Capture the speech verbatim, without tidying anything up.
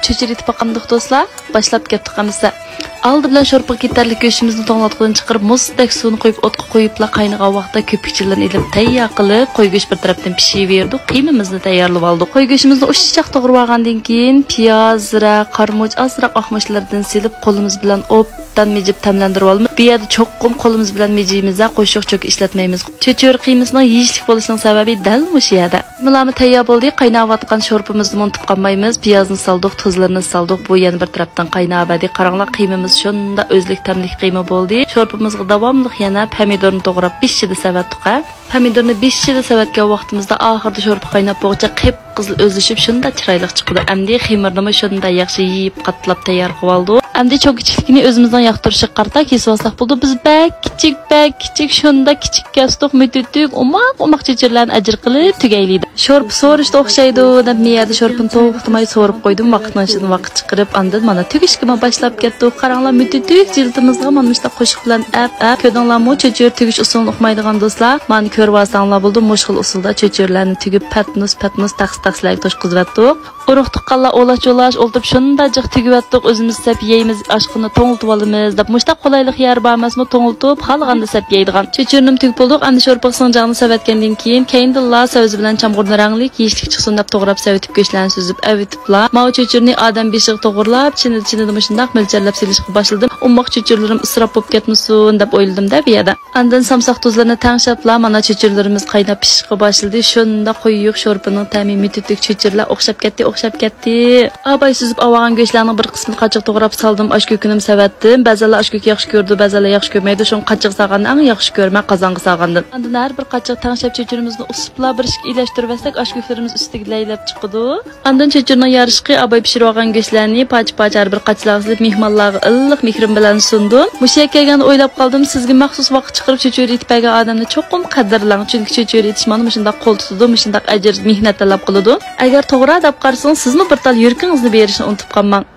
چۆچۈرە ئېتىپ باقامدۇق دوستلار؟ باشلاپ كەتتۇق ئەمىسە. ئالدى بىلەن شورپىغا كېتەرلىك گۆشىمىزنى توڭلاتقۇدىن چىقىرىپ، مۇزدەك سۇنى قۇيۇپ، ئوتقا قويۇپلا قاينىغان ۋاقىتتا كۆپۈكچىلىرىنى ئېلىپ تەييار قىلىپ، قوي گۆشى بىر تەرەپتىن پىشىۋېرىدۇ، قىيمىمىزنى تەييارلىۋالدۇق. قوي گۆشىمىزنى ئۇششاق توغرىۋالغاندىن كېيىن، پىياز، زىرە، قارىمۇچ، ئازراق ئاق مۇچلىرىدىن سېلىپ، قولىمىز بىلەن ئوبدان مىجىپ تەملەندۈرۈۋالىمىز. بۇ يەردە چوقۇم قولىمىز بىلەن مىجىيمىز، قوشۇق چوكا ئىشلەتمەيمىز. چۆچۈرە قىيمىسىنىڭ يېيىشلىك بولۇشىنىڭ سەۋەبى دەل مۇشۇ يەردە. قىيمىلارمۇ تەييار بولدى. قايناۋاتقان شورپىمىزنىمۇ ئۇنتۇپ قالمايمىز. پىيازنى سالدۇق، تۇزلىرىنى سالدۇق. بۇ يەنە بىر تەرەپتىن قايناۋەردى. قاراڭلار، قىيمىمىز شۇنداق ئۆزلۈك تەملىك قىيما بولدى. شورپىمىزغا داۋاملىق يەنە پەمىدۇرنى توغراپ بىشىدا سەۋەتتۇق ھە. پەمىدۇرنى بىشىدا سەۋەتكەن ۋاقتىمىزدا ئاخىرىدا شورپا قايناپ بولغۇچە قىپقىزىل ئۆزلىشىپ شۇنداق چىرايلىق چىقىدۇ. ئەمدى خېمىرنىمۇ شۇنداق ياخشى يېيىپ قاتلاپ تەييار قىلىۋالدۇق. ئەمدى چوڭ كىچىكلىكىنى ئۆزىمىزنىڭ ياقتۇرۇشىغا قارىتا كېسىۋالساق بولىدۇ. بىز بەك كىچىك، بەك كىچىك، شۇنداق كىچىك كەستۇق، مۆتىتۈك، ئوماق، ئوماق چۆچۈرىلەرنى ئەجىر قىلىپ تۈگەيلى دەپ. شورپا سورۇشتا ئوخشايدۇ دەپ، مىيەدە شورپىنى توختىماي سورۇپ قويدۇم. ۋاقىتنىڭ ئىچىدىن ۋاقىت چىقىرىپ، ئاندىن مانا تۈگۈشكىمۇ باشلاپ كەتتۇق. قاراڭلار، مۆتىتۈك جىلىتىمىزغا مانا مۇشۇنداق قوشۇق بىلەن ئەپ، ئەپ. كۆردۈڭلارمۇ، چۆچۈرە تۈگۈش ئۇسۇلىنى ئۇقمايدىغان دوستلار؟ مانا كۆرۈۋالساڭلار بولىدۇ، مۇشۇ خىل ئۇسۇلدا چۆچۈرىلەرنى تۈگۈپ، پەتنۇس، پەتنۇس، تەخسە، تەخسىلەرگە توشقۇزۇۋەتتۇق. ئۇرۇق تۇغقانلار ئولاش-جولاش ئولتۇرۇپ شۇنداق جىق تۈگۈۋەتتۇق، ئۆزىمىز سەپ يەيمىز، ئاشقىنى توڭلىتىۋالىمىز دەپ. مۇشۇنداق قولايلىق يەر بار ئەمەسمۇ، توڭلىتىپ خالىغاندا سەپ يەيدىغان. چۆچۈرىنىمۇ تۈگۈپ بولدۇق، ئەمدى شورپىغا سىڭجاڭنى سەۋەتكەندىن كېيىن، كەينىدىنلا سەۋزە بىلەن چامغۇرنى رەڭلىك يېيىشلىك چىقسۇن دەپ توغراپ سەۋىتىپ، گۆشلەرنى سۈزۈپ ئەۋېتىپلا، ماۋۇ چۆچۈرىنى ئادەم بېشىغا توغرىلاپ، چىنىدە-چىنىدە مۇشۇنداق مۆلچەرلەپ سېلىشقا باشلىدىم. ئوماق چۆچۈرىلىرىم ئىسراپ بولۇپ كەتمىسۇن دەپ ئويلىدىم-دە بۇ يەردە. ئاندىن سامساق تۇزلىرىنى تەڭشەپلا، مانا چۆچۈرىلىرىمىز قايناپ پىشىشقا باشلىدى. شۇنداق قويۇق شورپىنىڭ تەمى، مۆتىتۈك چۆچۈرىلەر ئوخشاپ كەتتى، ئوخشاپ كەتتى. ئاباي سۈزۈپ ئاۋارغان گۆشلەرنىڭ بىر قىسمىنى قاچىغا توغراپ سالدىم، ئاشكۆكىنىمۇ سەۋەتتىم. بەزىلەر ئاشكۆكە ياخشى كۆرىدۇ، بەزىلەر ياخشى كۆرمەيدۇ، شۇڭا قاچىغا سالغاننى ئەڭ ياخشى كۆرىمەن، قازانغا سالغاندىن. ئاندىن ھەر بىر قاچىغا تەڭشەپ چۆچۈرىمىزنى ئۇسۇپلا بىر ئىككى ئىلەشتۈرۈۋەتسەك، ئاشكۆكلىرىمىز ئۈستىگە لەيلەپ چىقىدۇ. ئاندىن چۆچۈرىنىڭ يارىشىقى ئاباي پىشۇرۇۋالغان گۆشلەرنى پارچە-پارچە ھەر بىر قاچىلارغا سېلىپ، مېھمانلارغا ئىللىق مېھرىم بىلەن سۇندۇم. مۇشۇ يەرگە كەلگەندە ئويلاپ قالدىم، سىزگە مەخسۇس ۋاقىت چىقىرىپ چۆچۈرە ئېتىپ بەرگەن ئادەمنى چوقۇم قەدىرلەڭ، چۈنكى چۆچۈرە ئېتىش مانا مۇشۇنداق قول تۇتىدۇ، مۇشۇنداق ئەجىر، مېھنەت تەلەپ قىلىدۇ. ئەگەر توغرا دەپ قارىسىڭىز، سىزمۇ بىر تال يۈرىكىڭىزنى بېرىشنى ئۇنتۇپ قالماڭ.